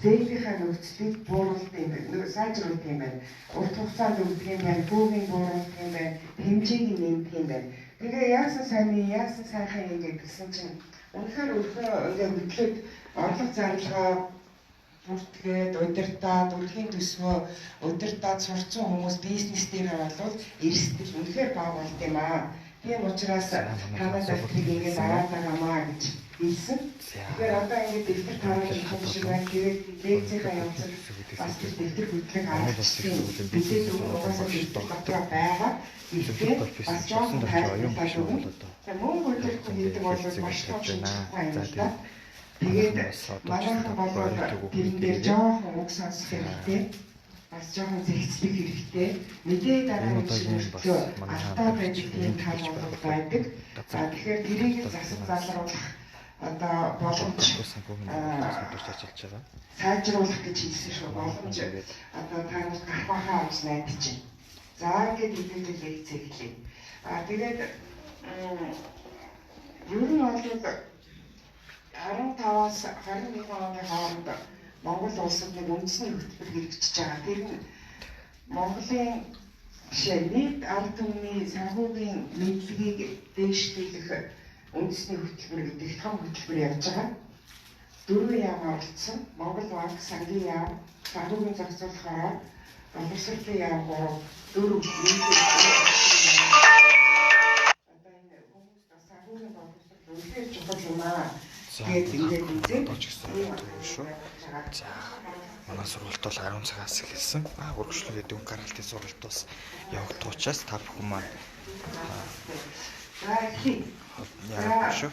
Зээлийнхаа нөхцөлийг бууруулдаг юм байна. Сайжруулдаг юм байна. Урт хугацаанд өгдөг юм байна. Бүүгийн бууруулдаг юм байна. Хэмжээг нь нэмдэг юм байна. Тэгээ яасан сайн, яасан сайхан юм гэдгсэн чинь үнэхээр өрхөө ингээ хөдлөөд орлого зарлага бүртгээд удирдаад, өрхийн төсвөө удирдаад сурцсан хүмүүс бизнес дээр бол эрсдэл үнэхээр бага болд юм аа. Тийм учраас танай дэвтрийг ингээд аваад байгаамаа гэж хэлсэн. Тэгэхээр одоо ингээд дэвтэр тараад ирэх юм шиг байна. Тэгээд лекцийнхаа явцад бас тэр дэвтэр хөдлөг авчихсан. Мэдээд угаасаа дэвтэр дотроо байгаа. Гэхдээ бас жоохон тайлбарлаж өгнө. За, мөнгө удирдах гэдэг бол маш том шинжлэх юм л да. Тэгээд манайхан бол тэрэн дээр жоохон уг сонсох хэрэгтэй. Бас жоохон зэгцлэх хэрэгтэй. Мэдээ дараа нэг шиг мөртлөө алдаа байдаг тийм тал бол байдаг. За, тэгэхээр тэрийг засаг залруулах одоо боломж санхүүгийн ажиллаж байгаа. Сайжруулах гэж хэлсэн шүү. Боломж одоо та нарт гарах байхаа гэж найдаж байна. За, ингээд хэдүүлээ лекц эхлэе. А тэгээд ер нь бол 15-аас 21 оны хооронд Монгол улсад нэг үндэсний хөтөлбөр хэрэгжиж байгаа. Тэр нь Монголын бишээ, нийт ард түмний санхүүгийн мэдлэгийг дээшлүүлэх үндэсний хөтөлбөр гэдэг том хөтөлбөр явж байгаа. Дөрвөн яам оролцсон. Монгол банк, Сангийн яам, санхүүгийн зохицуулах хороо, боловсролын яам, гурав дөрөв нийлээд одоо энэ хүмүүст бас санхүүгийн боловсрол үнэхээр чухал юм аа. За, Тэгээд ингээд үзээд одоо ч гэсэн шүү. За, манай сургалт бол 10 цагаас эхэлсэн. А үргэлжлүүлээд дүн гаралтын сургалт бас явагдах учраас та бүхэн маань За, эхлэе. яа шүү.